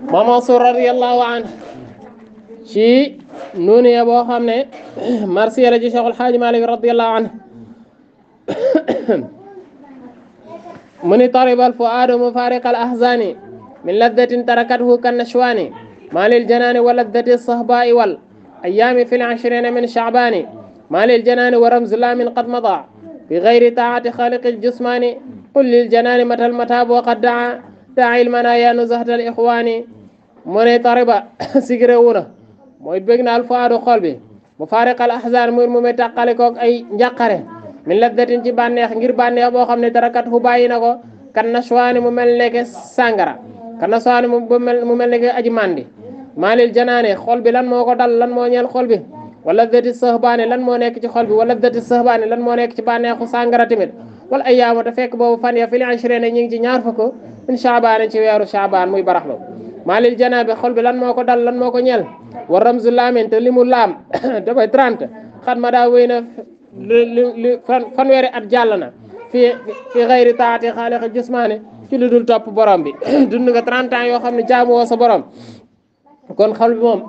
ma Mansour radiyallahu anhu ci noonu ya boo xam ne marsiya la ci Cheikhul Xaaji Malik radiyallahu anhu mu ni taribal fuaadu mufariqal ahzani min laddatin tarakathu kan nashwani ma lil janaani wa laddati sahbaai wal ayaami fi l-ashrina min sha'bani ma lil janaani wa ramzu laamin qad mada bi gayri taati xaaliqil jusmaani qul lil janaani matal mataab wa qad daa daa'il manaaya nuzhatal ixwaani mu ne tariba sigre wuna mooy bëgg na al fuaadu xol bi mufariqal ahzan mu muy tàqalikoog ay njàqare min laddatin ci bànneex ngir bànneex boo xam ne tarakat fu bàyyi na ko kan nashwaani mu mel ne ke sàngara kan nashwaani mu mel ne ke aji mandi maalil janaane xol bi lan moo ko dal lan moo ñeel xol bi wala dati sahbaane lan moo nekk ci xol bi wala dati sahbaane lan moo nekk ci bànneexu sàngara tamit wala ayyaama te fekk boobu fan ya fil ashrina ñu ngi ci ñaar fukk min shaabaane ci weeru shaabaan muy baraxlo maalil janaabe xol bi lan moo ko dal lan moo ko ñeel wa ramzu laamin te li mu laam dafay 30 xat ma daa wéy na li fanweeri at jàll na fi xayri taati xaaliq jismaane ci lu dul topp borom bi dund nga 30 ans yoo xam ne jaamu woo sa borom kon xol bi moom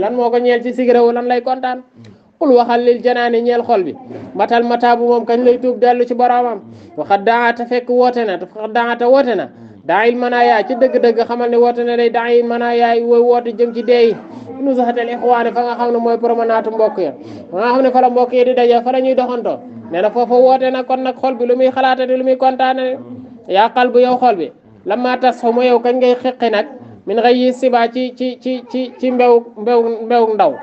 lan moo ko ñeel ci sigiréwu lan lay kontaan xul waxal lil janaani ñeel xol bi matal mataabu moom kañ lay tuub dellu ci boromam waxat daata fekk woote na waxat daata woote na daayil manaayaay ci dëgg-dëgg xamal ne woote na day daayil manaayaay wooy woote jëm ci deeyi nu saxatal ixwaane fa nga xam ne mooy promenade mbokk ya fa nga xam ne fa la mbokk yi di daje fa la ñuy doxantoo nee na foofa woote na kon nag xol bi lu muy xalaatati lu muy kontaane yaa xal bu yow xol bi lamma tas fa mu yow kañ ngay xiqi nag min ngay yi siba ci mbew ndaw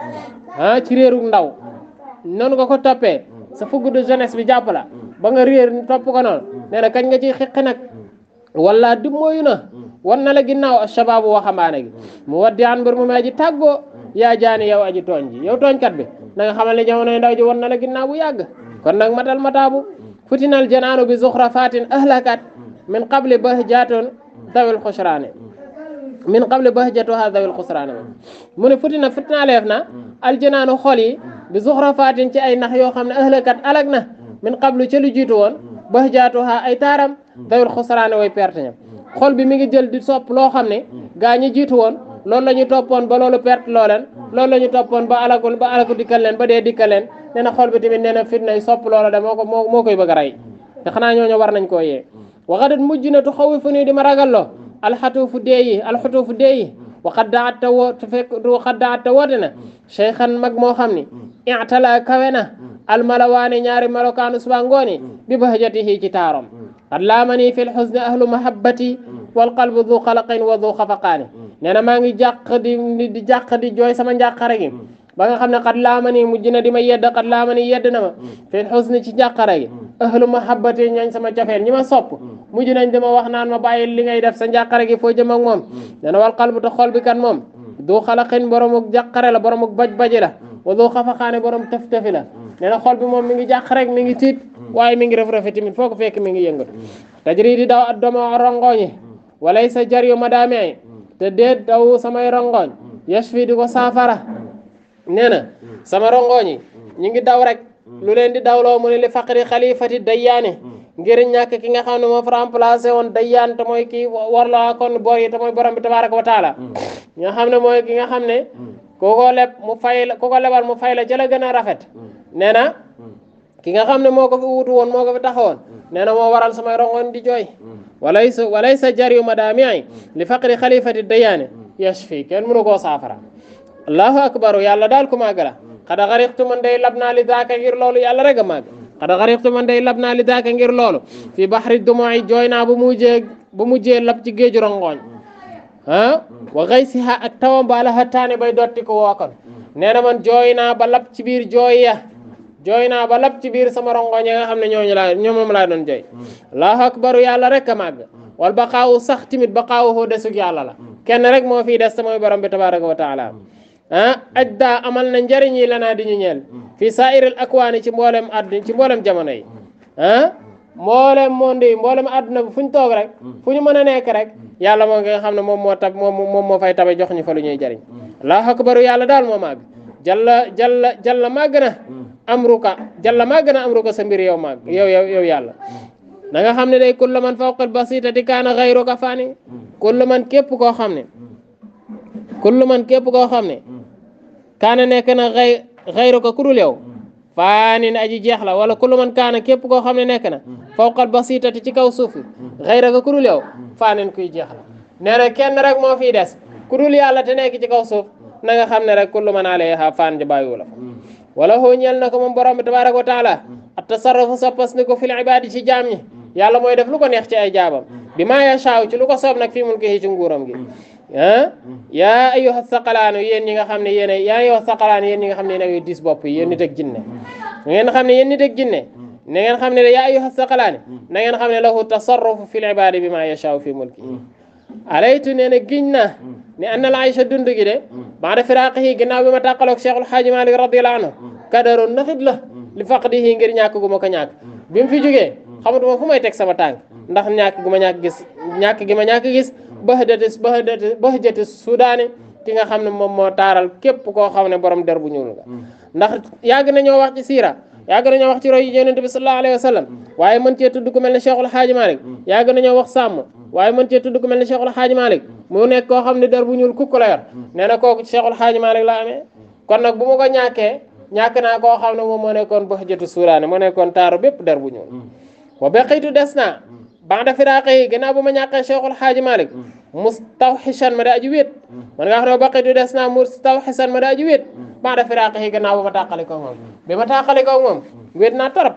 ci réeru ndaw noonu nga ko toppee sa fougue de jeunesse bi jàpp la ba nga réer topp ko noonu nee na kañ nga ciy xiqi nag wala di mooyu na wan na la ginnaaw shababu waxambaane gi mu waddi an mbir mu may ji tàggoo yaa jaani yow aji tooñ ji yow tooñkat bi na nga xamal ne jamonoy ndaw ji wan na la ginnaaw bu yàgg kon nag matal mataabu futinal janaanu bi zuxrafatin ahlakat min qabli bahjatun dawil xusraane min qabli bahjatuha dawil xusraane mu ne fitnaaleef na aljanaanu xol yi bi zuxrafatin ci ay nax yoo xam ne ahlakat alag na min qablu ca lu jiitu woon bahjatuha ay taaram dawil xusraane way perte ñam xol bi mi ngi jël di sopp loo xam ne gaa ñi jiitu woon loolu la ñu toppoon ba loolu perte loo leen loolu la ñu toppoon ba alaku dikkal leen ba dee dikkal leen nee na xol bi tamit nee na fitna yi sopp loola de moo koy bëgg a rey te xanaa ñooñu war nañ koo yee waxadat mujj na tu xawi fu nii di ma ragalloo alxatuufu dee yi waxat daat ta woo fekk waxat daat ta woote na cheikhan mag moo xam ni i'tala kawe na almalawaani ñaari melokaanu suba ngooni bi bahjatihi ci taarom qad laamani fi lxusni ahlu mahabbati wal qalbu du xalaqin wa du xafaqaani nee na maa ngi jàq di jooy sama njàqare gi ba nga xam ne qad laamani mujj na di ma yedd qad laamani yedd na ma fi lxusni ci njàqare gi ahlu mahabbati ñooñ sama cofeel ñi ma sopp mujj nañ di ma wax naan ma bàyyi li ngay def sa njàqare gi foo jëm ak moom nee na wal qalbu te xol bi kan moom du xalaqin boromuk jàqare la boromuk baj-baji la wa du xafaqaani borom tëf-tëfi la nee na xol bi moom mi ngi jàq rek mi ngi tiit waaye mi ngi rëf-rëfi tamit foo ko fekk mi ngi yëngatu tajri di daw ad doma rongoñi walay sa jar yu madaamee te déet daw samay rongoñ yashfi di ko saafara nee na sama rongoñi ñi ngi daw rek lu leen di dawloo mu ne li faqri xalifati dayyaane ngir ñàkk ki nga xam ne moo fa remplacé woon dayyaan te mooy kii warloo kon bor yi te mooy borom bi tabaraka wa taala nga xam ne mooy ki nga xam ne ku ko lebal mu fay la ca la gën a rafet nee na ki nga xam ne moo ko fi wutu woon moo ko fi taxawoon nee na moo waral samay rongoon di jooy walay sa jariyu madaami li faqri xalifati dayaane yashfi kenn mënu koo saafara allahu akbaru yàlla daal ku màgg la xada xarixtu man day lab naa li daaka ngir loolu yàlla rek a màgg xada xarixtu man day lab naa li daaka ngir loolu fii baxri dumooy jooy naa bu mujjee lab ci géeju rongoñ wa xëy si ha ak tawam ba la xattaane bay dotti ko wookon nee na man jooy naa ba lab ci biir jooy naa ba lab ci biir sama rongoñ yi nga xam ne ñoom moom laa doon jooy allahu akbaru yàlla rek a màgg wal baqaawu sax timit baqaawu hoo desug yàlla la kenn rek moo fii des te mooy borom bi tabaraka wa taala ajda amal na njëriñ yi lanaa di ñu ñeel fii saa'iril akwaani ci mboolem àdduna ci mboolem jamono yi mboolem monde yi mboolem àdduna bi fu ñu toog rek fu ñu mën a nekk rek yàlla moo nga xam ne moom moo fay tabe jox ñu fa lu ñuy jëriñ allahu akbaru yàlla daal moo màgg jalla màgg na amruka sa mbir yow màgg yow yàlla da nga xam ne day kullu man fawqal basitati kaana ghayruka fani kullu man képp koo xam ne kullu man képp koo xam ne kaana nekk na xayru ko kudul yow faanin aji jeex la wala kullu man kaana képp koo xam ne nekk na fawqal basitati ci kaw suuf xayra ko kudul yow faanin kuy jeex la nee na kenn rek moo fiy des kudul yàlla te nekk ci kaw suuf na nga xam ne rek kullu man alayha faan ja bàyyiwu la wala hoo ñeel na ko moom borom bi tabaraka wa taala at tasarrufu soppas ni ko fil ibaadi ci jaam ñi yàlla mooy def lu ko neex ci ay jaabam bi maa yashaaw ci lu ko soob nag fii mulkihi ci nguuram gi yaa ayyuha saqalaanu yéen ñi nga xam ne yéen yaa ayyuha saqalaanu yéen ñi nga xam ne yéen a ngi dis bopp yi yéen nit ak jinne ngeen xam ne yéen nit ak jinne na ngeen xam ne yaa ayyuha saqalaani na ngeen xam ne lahu tasarrufu fil ibaadi bi maa yashaaw fii mulkihi alaytu nee na giñ na ne annal aysha dund gi de baada firaaqihi ginnaaw bi ma tàqaloog Cheikhul Haaji Malik radiyallahu anhu kadaroon naxit la li faqdihi ngir ñàkk gu ma ko ñàkk bi mu fi jógee xamatuma fu may teg sama tànk ndax ñàkk gu ma ñàkk gis bahjati sudaani ki nga xam ne moom moo taaral képp koo xam ne borom der bu ñuul nga ndax yàgg nañoo wax ci siira yàgg nañoo wax ci roy yonent bi sallallahu alayhi wa sallam waaye mën cee tudd ku mel ne Cheikhul Haaji Malik yàgg nañoo wax sàmm waaye mën cee tudd ku mel ne Cheikhul Haaji Malik mu nekk koo xam ne der bu ñuul kukk la yor nee na kooku Cheikhul Haaji Malik la amee kon nag bu ma ko ñàkkee ñàkk naa koo xam ne moom moo nekkoon bahjatu sudaani moo nekkoon taaru bépp der bu ñuul wa baqitu des naa ba'da firaaqihi gannaaw bu ma ñàkkee Cheikhul Haaji Malik mustawhishan ma daa ji wéet man nga xam ne baqitu des naa mustawhishan ma daa ji wéet ba'da firaaqihi gannaaw bu ma tàqali ko moom bi ma tàqali ko moom wéet naa torop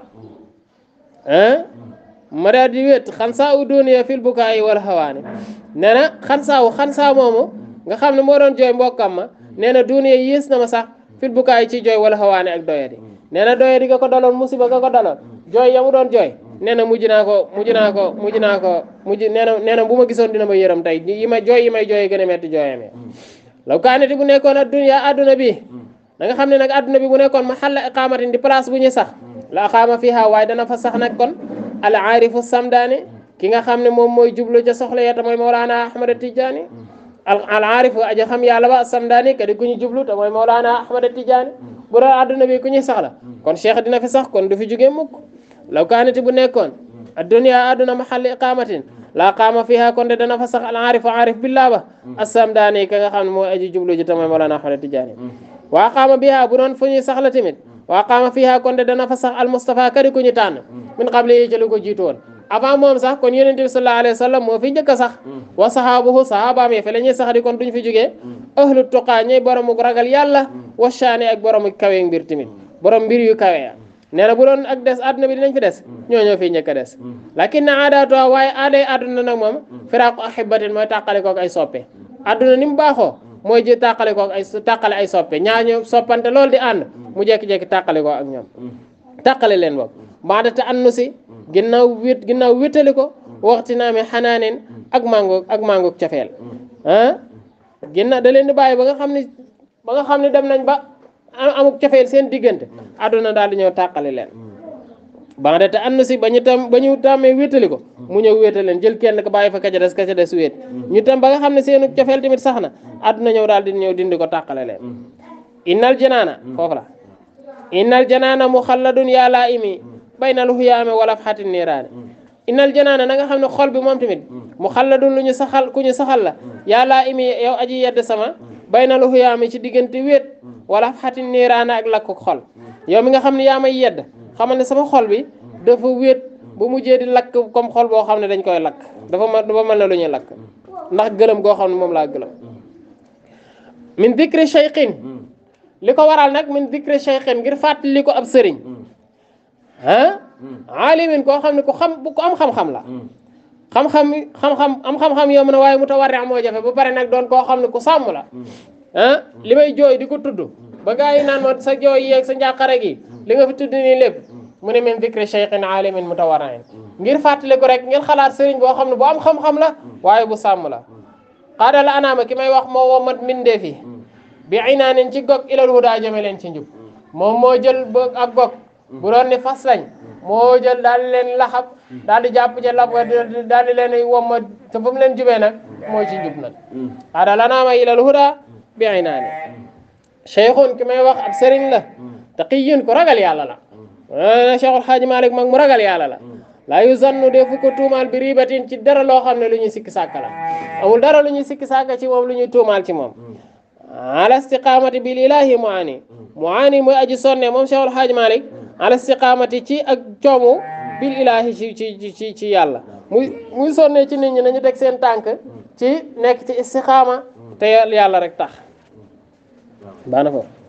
ma daa di wéet xansaa u duniya fil bukaa'i wal hawaani nee na xansaa moomu nga xam ne moo doon jooy mbokkam ma nee na duniya yées na ma sax fil bukaa'i ci jooy wal hawaani ak doyadi nee na doyadi ga ko daloon musiba ga ko daloon jooy ya mu doon jooy nee na mujj nee na bu ma gisoon dina ma yërëm tey yi may jooy gën a metti jooyamee law kaanati bu nekkoon ad-dunya adduna bi da nga xam ne nag adduna bi bu nekkoon mahalla iqaamatin di place bu ñu sax la aqaama fiha waaye dana fa sax nag kon al aarifu samdaani ki nga xam ne moom mooy jublu ca soxla yeta mooy Mawlana Ahmad Tijaani al aarifu aja xam yàlla ba samdaani ka di ku ñu jublu te mooy Mawlana Ahmad Tijaani bu doon adduna bi ku ñuy saxla kon cheikh dina fi sax kon du fi jógee mukk law kaanati bu nekkoon ad-dunya adduna mahalli iqaamatin la qaama fiha kon de dana fa sax al aarifu aarif billah ba as-samdaani ka nga xam ne mooy aji jublu ji te mooy Mawlana Ahmad Tijaani waa qaama biha bu doon fu ñuy saxla tamit waa qaama fiha kon de dana fa sax al Mustafa kadi ku ñu tànn min qabli yi ci lu ko jiitu woon avant moom sax kon yonent bi sallallahu alayhi wa sallam moo fi njëkk a sax wa sahaabuhu sahabaam yi fi la ñuy sax di kon duñ fi jógee ahlu tuqaa ñooy boromu ragal yàlla wa shaani ak boromu kawe mbir tamit borom mbir yu kawe ya nee na bu doon ak des àdduna bi dinañ fi des ñoo fi njëkk a des lakin na aadaatu waaye aaday àdduna nag moom firaaqu ahibatin mooy tàqale kook ay soppe àdduna ni mu baaxoo mooy ji tàqale kook ay soppe ñaar ñu soppante loolu di ànd mu jekki-jekki tàqale ko ak ñoom tàqale leen boog baada ta annu si ginnaaw wéttali ko waxti naa mi xanaanin ak mangoog cafeel ginnaaw da leen di bàyyi ba nga xam ne dem nañ ba amuk cafeel seen diggante àdduna daal di ñëw tàqale leen baada ta annu si ba ñu tàmmee wéttali ko mu ñëw wéetal leen jël kenn ko bàyyi fa ka ca des wéet ñu tam ba nga xam ne seenu cafeel tamit sax na àdduna ñëw daal di ñëw dindi ko tàqale leen innal janaana foofu la innal janaana muxalladun yaa laa imi baynal huyaame wala xatin niiraane innal janaana na nga xam ne xol bi moom tamit muxalladun lu ñu saxal ku ñu saxal la yaa laa imi yow aji yedd sama baynal huyaame ci diggante wéet wala xatin niiraane ak lakku xol yow mi nga xam ne yaa may yedd xamal ne sama xol bi dafa wéet bu mujjee di lakk comme xol boo xam ne dañ koy lakk dafa mel ne lu ñuy lakk ndax gëlëm goo xam ne moom laa gëlëm min dikri shaykhin li ko waral nag min dikri shaykhin ngir fàttali ko ab sëriñ alimin koo xam ne ku am xam-xam la xam-xam yomb na waaye mutawarri' moo jafe ba pare nag doon koo xam ne ku sàmm la li may jooy di ko tudd ba gaa yi naan ma sa jooy yeeg sa njàqare gi li nga fi tudd nii lépp mu ne min dikri shaykhin alimin mutawarri'in ngir fàttali ko rek ngir xalaat sëriñ boo xam ne bu am xam-xam la waaye bu sàmm la xaadal anaama ki may wax moo womat mbindeef yi bi inaanin ci gog ilal hudaa jëme leen ci njub moom moo jël bëgg ak gog bu doon ni fas lañ moo jël daal di leen laxab daal di jàpp ca lab daal di leen womma te fu mu leen jubee nag mooy ci njub nag xaadal anaama ilal hudaa bi inaani cheikhun ki may wax ab sëriñ la taqiyun ku ragal yàlla la Cheikhul Haaji Malik mag mu ragal yàlla la laa yuzannu defu ko tuumaal bi ribatin ci dara loo xam ne lu ñuy sikki sàkka la amul dara lu ñuy sikki sàkka ci moom lu ñuy tuumaal ci moom ala istiqamati bil ilahi muani mooy aji sonne moom Cheikhul Hadj Malick ala istiqamati ci ak coomu bil ilahi ci yàlla muy sonne ci nit ñi nañu teg seen tànk ci nekk ci istiqama te yàlla rek tax baana foofu